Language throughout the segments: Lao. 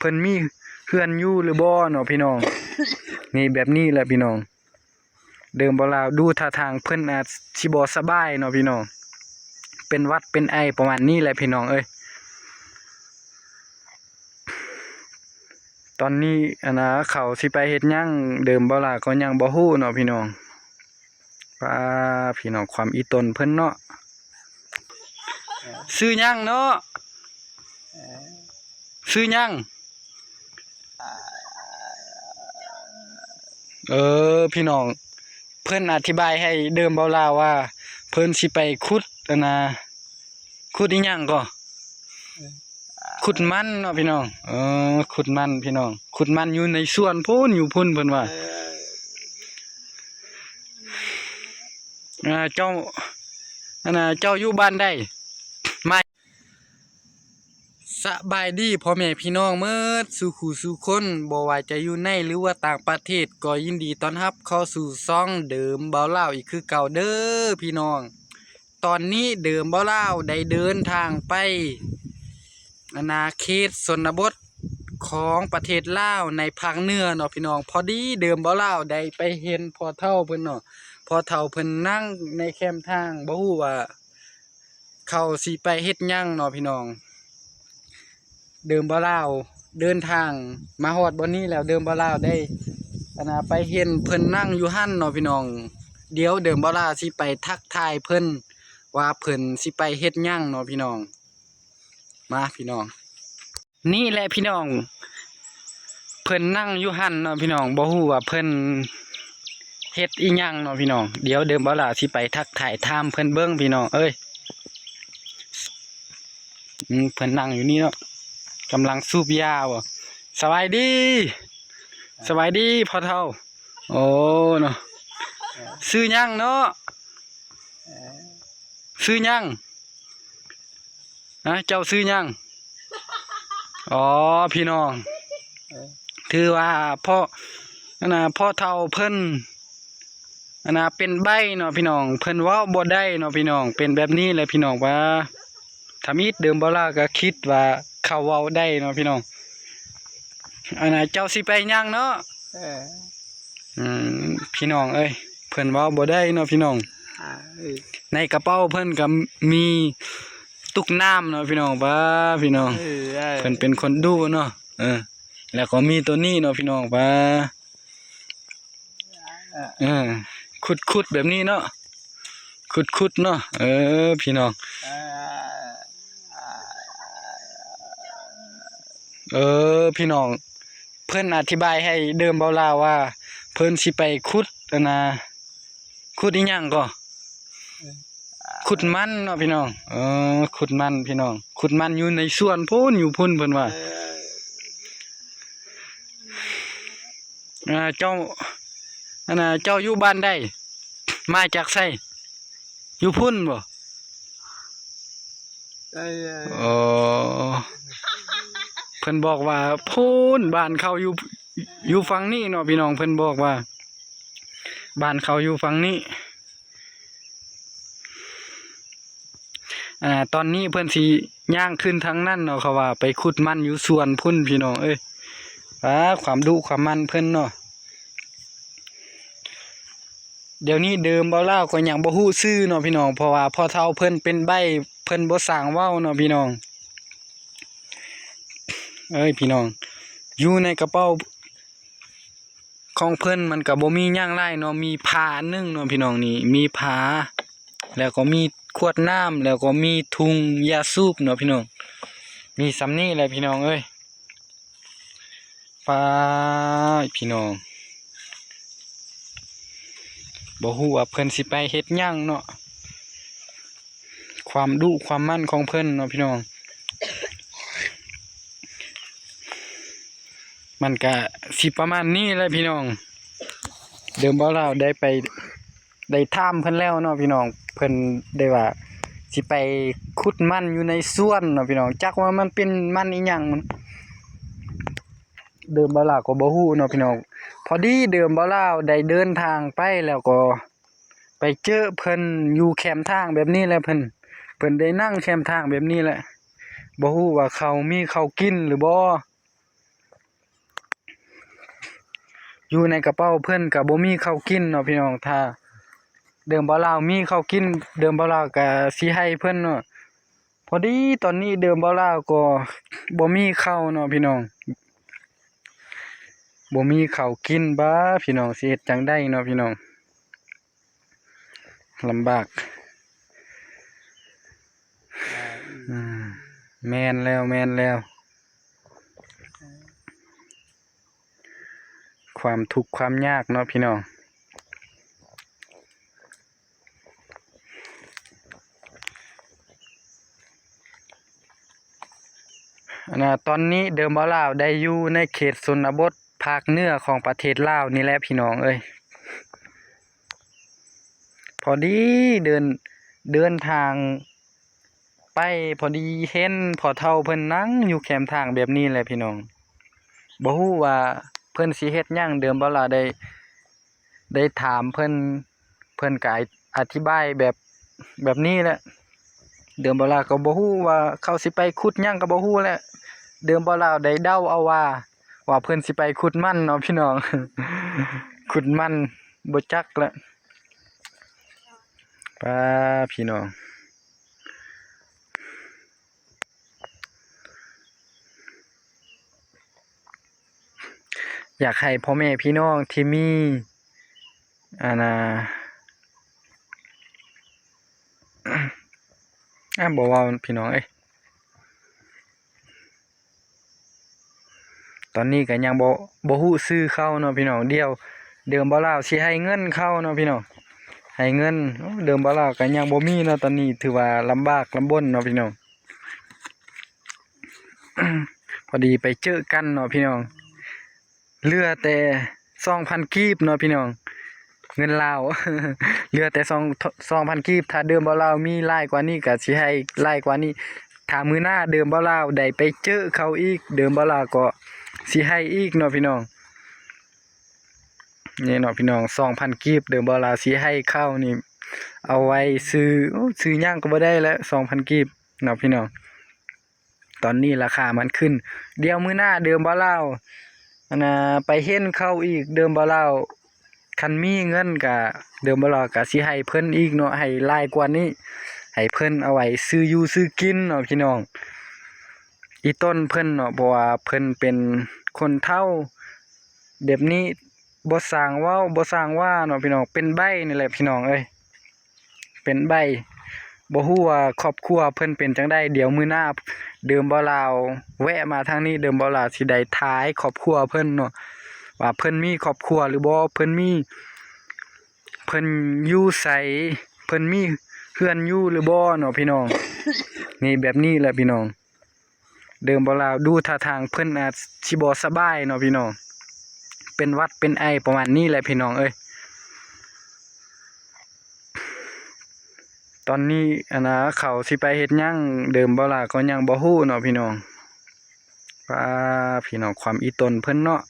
ພິ່ນມີເຮືອນຢູ່ຫຼືບໍ່ເນາະພີ່ນ້ອງ. ນີ້ ແບບນີ້ແຫຼະພີ່ນ້ອງ. ເດີມບໍ່ລາວ ດູທ່າທາງເພິ່ນອາດຊິບໍ່ສະບາຍເນາະພີ່ນ້ອງ, ເປັນຫວັດເປັນໄອປະມານນີ້ແຫຼະພີ່ນ້ອງເອີຍ. ຕອນນີ້ ອັນນ່າ ເຂົາຊິໄປເຮັດຫຍັງ ເດີມບໍ່ລາວກໍຍັງບໍ່ຮູ້ເນາະພີ່ນ້ອງ. ປ້າ ພີ່ນ້ອງ ຄວາມອີ່ຕົນເພິ່ນເນາະ. ຊື່ຫຍັງເນາະ? ຊື່ຫຍັງ? ເອີ ພີ່ນ້ອງ ເພິ່ນອະທິບາຍໃຫ້ເດີມເບົາລາວວ່າ ເພິ່ນຊິໄປຂຸດ ອັນນ່າ ຂຸດອີ່ຫຍັງກໍ ຂຸດມັນເນາະພີ່ນ້ອງ. ເອີ ຂຸດມັນພີ່ນ້ອງ, ຂຸດມັນຢູ່ໃນສວນພຸ້ນ ຢູ່ພຸ້ນເພິ່ນວ່າ. ເອີ ເຈົ້າ ອັນນ່າ ເຈົ້າຢູ່ບ້ານໃດ? ມາ ສະບາຍດີພໍ່ແມ່ພີ່ນ້ອງເໝິດສູ່ຄູ່ສູ່ຄົນ, ບໍ່ວ່າຈະຢູ່ໃນ ຫຼືວ່າຕ່າງປະເທດ ກໍຍິນດີຕ້ອນຮັບເຂົ້າສູ່ຊ່ອງເດີມເບົາລາວອີກຄືເກົ່າເດີພີ່ນ້ອງ. ຕອນນີ້ເດີມເບົາລາວໄດ້ເດີນທາງໄປ ອານາເຂດຊົນນະບົດຂອງປະເທດລາວໃນພາກເໜືອເນາະພີ່ນ້ອງ. ພໍດີເດີມເບົາລາວໄດ້ໄປເຫັນພໍ່ເຖົ້າເພິ່ນເນາະ, ພໍ່ເຖົ້າເພິ່ນນັ່ງໃນແຄມທາງ, ບໍ່ຮູ້ວ່າ ເຂົາຊິໄປເຮັດຫຍັງເນາະພີ່ນ້ອງ. ເດີມເບົາລາວເດີນທາງມາຮອດບ່ອນນີ້ແລ້ວ, ເດີມເບົາລາວໄດ້ ອັນນ່າ ໄປເຫັນເພິ່ນນັ່ງຢູ່ຫັ້ນເນາະພີ່ນ້ອງ. ດຽວເດີມເບົາລາວຊິໄປທັກທາຍເພິ່ນວ່າເພິ່ນຊິໄປເຮັດຫຍັງເນາະພີ່ນ້ອງ. ມາພີ່ນ້ອງ. ນີ້ແຫຼະພີ່ນ້ອງ ເພິ່ນນັ່ງຢູ່ຫັ້ນເນາະພີ່ນ້ອງ, ບໍ່ຮູ້ວ່າເພິ່ນເຮັດອີ່ຫຍັງເນາະພີ່ນ້ອງ. ດຽວເດີມເບົາລາວຊິໄປທັກທາຍຖາມເພິ່ນເບິ່ງພີ່ນ້ອງເອີຍ. ອືມ ເພິ່ນນັ່ງຢູ່ນີ້ເນາະ, ກຳລັງສູບຢາບໍ? ສະບາຍດີ ສະບາຍດີພໍ່ເຖົ້າ. ໂອ້ເນາະ, ຊື່ຫຍັງເນາະ? ຊື່ຫຍັງ? ຮະ ເຈົ້າຊື່ຫຍັງ? ອໍ ພີ່ນ້ອງ ເອີ ຖືວ່າພໍ່ ອັນນ່າ ພໍ່ເຖົ້າເພິ່ນ ອັນນ່າ ເປັນໃບ້ເນາະພີ່ນ້ອງ, ເພິ່ນເວົ້າບໍ່ໄດ້ເນາະພີ່ນ້ອງ. ເປັນແບບນີ້ແຫຼະພີ່ນ້ອງ. ວ່າທຳອິດເດີມເບົາລາວກໍຄິດວ່າເຂົາເວົ້າໄດ້ເນາະພີ່ນ້ອງ. ອັນນ່າ ເຈົ້າຊິໄປຫຍັງເນາະ? ເອີ ອືມ ພີ່ນ້ອງເອີຍ ເພິ່ນເວົ້າບໍ່ໄດ້ເນາະພີ່ນ້ອງ. ອ່າ ເອີ ໃນກະເປົາເພິ່ນກໍມີຕຸກນ້ຳເນາະພີ່ນ້ອງ. ປ້າ ພີ່ນ້ອງ ເອີ ເອີ ເພິ່ນເປັນຄົນດຸເນາະ. ເອີ ແລ້ວກໍມີໂຕນີ້ເນາະພີ່ນ້ອງ. ປ້າ ເອີ ເອີ ຂຸດໆ ແບບນີ້ເນາະ, ຂຸດໆ ເນາະ. ເອີ ພີ່ນ້ອງ ອ່າ ເອີ ພີ່ນ້ອງ ເພິ່ນອະທິບາຍໃຫ້ເດີມເບົາລາວວ່າ ເພິ່ນຊິໄປຂຸດ ອັນນ່າ ຂຸດອີ່ຫຍັງກໍ ຂຸດມັນເນາະພີ່ນ້ອງ. ເອີ ຂຸດມັນພີ່ນ້ອງ, ຂຸດມັນຢູ່ໃນສວນພຸ້ນ ຢູ່ພຸ້ນເພິ່ນວ່າ. ເອີ ອ່າ ເຈົ້າ ອັນນ່າ ເຈົ້າຢູ່ບ້ານໃດ? ມາຈາກໃສ? ຢູ່ພຸ້ນບໍ? ເອີ ເອີ ເພິ່ນບອກວ່າພຸ້ນ ບ້ານເຂົາຢູ່ ຢູ່ຝັ່ງນີ້ເນາະພີ່ນ້ອງ. ເພິ່ນບອກວ່າບ້ານເຂົາຢູ່ຝັ່ງນີ້. ອ່າ ຕອນນີ້ເພິ່ນຊິຍ່າງຂຶ້ນທາງນັ້ນເນາະ, ເຂົາວ່າໄປຂຸດມັນຢູ່ສວນພຸ້ນ ພີ່ນ້ອງເອີຍ. ອ່າ ຄວາມດຸຄວາມມັນເພິ່ນເນາະ. ດຽວນີ້ເດີມເບົາລາວກໍຍັງບໍ່ຮູ້ຊື່ເນາະພີ່ນ້ອງ, ເພາະວ່າພໍ່ເຖົ້າເພິ່ນເປັນໃບ້ ເພິ່ນບໍ່ຊ່າງເວົ້າເນາະພີ່ນ້ອງເອີຍ. ພີ່ນ້ອງ ຢູ່ໃນກະເປົາຂອງເພິ່ນມັນກໍບໍ່ມີຫຍັງຫຼາຍເນາະ, ມີຜ້າອັນໜຶ່ງເນາະພີ່ນ້ອງ. ນີ້ມີຜ້າ ແລ້ວກໍມີຂວດນ້ຳ ແລ້ວກໍມີຖົງຢາສູບເນາະພີ່ນ້ອງ. ມີສ່ຳນີ້ແຫຼະພີ່ນ້ອງເອີຍ. ປ້າ ພີ່ນ້ອງ ບໍ່ຮູ້ວ່າເພິ່ນຊິໄປເຮັດຫຍັງເນາະ. ຄວາມດຸຄວາມມັນຂອງເພິ່ນເນາະພີ່ນ້ອງ, ມັນກະຊິປະມານນີ້ແຫຼະພີ່ນ້ອງ. ເດີມເບົາລາວໄດ້ໄປ ໄດ້ຖາມເພິ່ນແລ້ວເນາະພີ່ນ້ອງ, ເພິ່ນໄດ້ວ່າຊິໄປຂຸດມັນຢູ່ໃນສວນເນາະພີ່ນ້ອງ. ຈັກວ່າມັນເປັນມັນອີ່ຫຍັງ ເດີມເບົາລາວກໍບໍ່ຮູ້ເນາະພີ່ນ້ອງ. ພໍດີເດີມເບົາລາວໄດ້ເດີນທາງໄປ ແລ້ວກໍໄປເຈີເພິ່ນຢູ່ແຄມທາງແບບນີ້ແຫຼະ. ເພິ່ນ ເພິ່ນໄດ້ນັ່ງແຄມທາງແບບນີ້ແຫຼະ, ບໍ່ຮູ້ວ່າເຂົາມີເຂົ້າກິນຫຼືບໍ່. ຢູ່ໃນກະເປົາເພິ່ນກະບໍ່ມີເຂົ້າກິນເນາະພີ່ນ້ອງ. ຖ້າເດີມບ່າວລາວມີເຂົ້າກິນ ເດີມບ່າວລາວກະຊິໃຫ້ເພິ່ນເນາະ. ພໍດີຕອນນີ້ເດີມບ່າວລາວກໍບໍ່ມີເຂົ້າເນາະພີ່ນ້ອງ ບໍ່ມີເຂົ້າກິນ. ບາດພີ່ນ້ອງ ຊິເຮັດຈັ່ງໃດເນາະພີ່ນ້ອງ ລຳບາກ. ອືມ ແມ່ນແລ້ວ ແມ່ນແລ້ວ ຄວາມທຸກຄວາມຍາກເນາະພີ່ນ້ອງ. ອັນນ່າ ຕອນນີ້ເດີມບ່າວລາວໄດ້ຢູ່ໃນເຂດຊົນນະບົດພາກເໜືອຂອງປະເທດລາວນີ້ແຫຼະພີ່ນ້ອງເອີຍ. ພໍດີເດີນ ເດີນທາງໄປ ພໍດີເຫັນພໍ່ເຖົ້າເພິ່ນນັ່ງຢູ່ແຄມທາງແບບນີ້ແຫຼະພີ່ນ້ອງ. ບໍ່ຮູ້ວ່າເພິ່ນຊິເຮັດຫຍັງ ເດີມບ່າວລາວໄດ້ ໄດ້ຖາມເພິ່ນ ເພິ່ນກໍອະທິບາຍແບບ ແບບນີ້ແຫຼະ. ເດີມບ່າວລາວກໍບໍ່ຮູ້ວ່າເຂົາຊິໄປຂຸດຫຍັງກໍບໍ່ຮູ້ແຫຼະ. ເດີມບ່າວລາວໄດ້ເດົາເອົາວ່າ ວ່າເພິ່ນຊິໄປຂຸດມັນເນາະພີ່ນ້ອງ ຂຸດມັນ ບໍ່ຈັກແຫຼະ. ປ້າ ພີ່ນ້ອງ ຢາກໃຫ້ພໍ່ແມ່ພີ່ນ້ອງທີ່ມີ ອັນນ່າ ອາ ບໍ່ເວົ້າພີ່ນ້ອງເອີຍ. ຕອນນີ້ກໍຍັງບໍ່ ບໍ່ຮູ້ຊື່ເຂົາເນາະພີ່ນ້ອງ. ດຽວເດີມບ່າວລາວຊິໃຫ້ເງິນເຂົາເນາະພີ່ນ້ອງ ໃຫ້ເງິນ. ໂອ້ ເດີມບ່າວລາວກໍຍັງບໍ່ມີເນາະ ຕອນນີ້ຖືວ່າລຳບາກລຳບົນເນາະພີ່ນ້ອງ. ພໍດີໄປເຈີກັນເນາະພີ່ນ້ອງ ເຫຼືອແຕ່ສອງພັນກີບເນາະພີ່ນ້ອງ ເງິນລາວ ເຫຼືອແຕ່ສອງ ສອງພັນກີບ. ຖ້າເດີມບ່າວລາວມີຫຼາຍກວ່ານີ້ກໍຊິໃຫ້ຫຼາຍກວ່ານີ້. ຖ້າມື້ໜ້າເດີມບ່າວລາວໄດ້ໄປເຈີເຂົາອີກ ເດີມບ່າວລາວກໍຊິໃຫ້ອີກເນາະພີ່ນ້ອງ. ນີ້ເນາະພີ່ນ້ອງ ສອງພັນກີບ ເດີມບ່າວລາວຊິໃຫ້ເຂົານີ້ ເອົາໄວ້ຊື້ ໂອ້ ຊື້ຫຍັງກໍບໍ່ໄດ້ແລ້ວ ສອງພັນກີບເນາະພີ່ນ້ອງ. ຕອນນີ້ລາຄາມັນຂຶ້ນ ດຽວມື້ໜ້າເດີມບ່າວລາວ ອັນນ່າ ໄປເຫັນເຂົາອີກ ເດີມບ່າວລາວ ຄັນມີເງິນກະ ເດີມບ່າວລາວກະຊິໃຫ້ເພິ່ນອີກເນາະ ໃຫ້ຫຼາຍກວ່ານີ້ ໃຫ້ເພິ່ນເອົາໄວ້ຊື້ຢູ່ຊື້ກິນເນາະພີ່ນ້ອງ. ອີ່ຕົນເພິ່ນເນາະ ເພາະວ່າເພິ່ນເປັນຄົນເຖົ້າແບບນີ້ ບໍ່ຊ່າງເວົ້າ ບໍ່ຊ່າງວ່າເນາະພີ່ນ້ອງ ເປັນໃບ້ນີ້ແຫຼະພີ່ນ້ອງເອີຍ. ເປັນໃບ້ ບໍ່ຮູ້ວ່າຄອບຄົວເພິ່ນເປັນຈັ່ງໃດ. ດຽວມື້ໜ້າເດີມບ່າວລາວແວະມາທາງນີ້ ເດີມບ່າວລາວຊິໄດ້ຖ່າຍຄອບຄົວເພິ່ນເນາະ ວ່າເພິ່ນມີຄອບຄົວຫຼືບໍ່ ເພິ່ນມີ ເພິ່ນຢູ່ໃສ ເພິ່ນມີເຮືອນຢູ່ຫຼືບໍ່ເນາະພີ່ນ້ອງ. ນີ້ ແບບນີ້ແຫຼະພີ່ນ້ອງ. ເດີມບ່າວລາວ ດູທ່າທາງເພິ່ນອາດຊິບໍ່ສະບາຍເນາະພີ່ນ້ອງ ເປັນຫວັດເປັນໄອປະມານນີ້ແຫຼະພີ່ນ້ອງເອີຍ. ຕອນນີ້ ອັນນ່າ ເຂົາຊິໄປເຮັດຫຍັງ ເດີມບ່າວລາວກໍຍັງບໍ່ຮູ້ເນາະພີ່ນ້ອງ. ປ້າ ພີ່ນ້ອງ ຄວາມອີ່ຕົນເພິ່ນເນາະ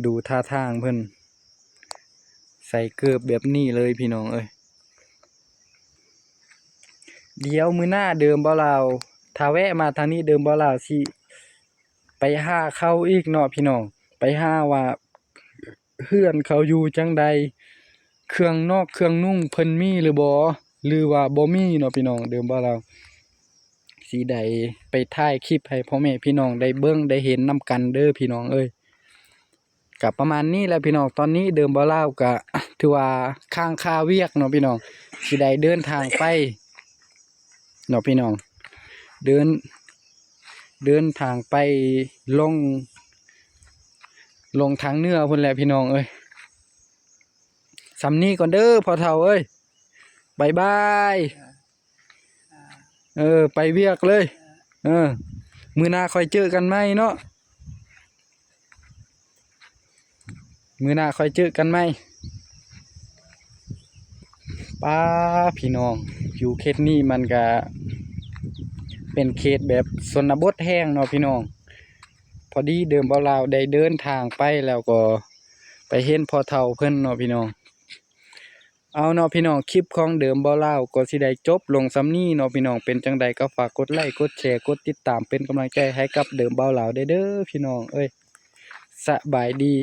ດູທ່າທາງເພິ່ນ ໃສ່ເກີບແບບນີ້ເລີຍພີ່ນ້ອງເອີຍ. ດຽວມື້ໜ້າເດີມບ່າວລາວ ຖ້າແວະມາທາງນີ້ເດີມບ່າວລາວຊິໄປຫາເຂົາອີກເນາະພີ່ນ້ອງ ໄປຫາວ່າເຮືອນເຂົາຢູ່ຈັ່ງໃດ ເຄື່ອງນອກເຄື່ອງນຸ່ງເພິ່ນມີຫຼືບໍ່ ຫຼືວ່າບໍ່ມີເນາະພີ່ນ້ອງ. ເດີມບ່າວລາວຊິໄດ້ໄປຖ່າຍຄລິບໃຫ້ພໍ່ແມ່ພີ່ນ້ອງໄດ້ເບິ່ງໄດ້ເຫັນນຳກັນເດີພີ່ນ້ອງເອີຍ. ກະປະມານນີ້ແຫຼະພີ່ນ້ອງ ຕອນນີ້ເດີມບ່າວລາວກະຖືວ່າຄ້າງຄາວຽກເນາະພີ່ນ້ອງ ຊິໄດ້ເດີນທາງໄປເນາະພີ່ນ້ອງ ເດີນ ເດີນທາງໄປລົງ ລົງທາງເໜືອພຸ້ນແຫຼະພີ່ນ້ອງເອີຍ. ສ່ຳນີ້ກ່ອນເດີພໍ່ເຖົ້າເອີຍ ບາຍບາຍ. ເອີ ໄປວຽກເລີຍ ເອີ ມື້ໜ້າຄ່ອຍເຈີກັນໃໝ່ເນາະ ມື້ໜ້າຄ່ອຍເຈີກັນໃໝ່. ປ້າ ພີ່ນ້ອງ ຢູ່ເຂດນີ້ມັນກະເປັນເຂດແບບຊົນນະບົດແຮງເນາະພີ່ນ້ອງ. ພໍດີເດີມບ່າວລາວໄດ້ເດີນທາງໄປ ແລ້ວກໍໄປເຫັນພໍ່ເຖົ້າເພິ່ນເນາະພີ່ນ້ອງ. ເອົາເນາະພີ່ນ້ອງ ຄລິບຂອງເດີມເບົາລາວກໍຊິໄດ້ຈົບລົງສ່ຳນີ້ເນາະພີ່ນ້ອງ. ເປັນຈັ່ງໃດກໍຝາກກົດໄລ້ ກົດແຊ ກົດຕິດຕາມ ເປັນກຳລັງໃຈໃຫ້ກັບເດີມເບົາລາວແດ່ເດີພີ່ນ້ອງເອີຍ. ສະບາຍດີ.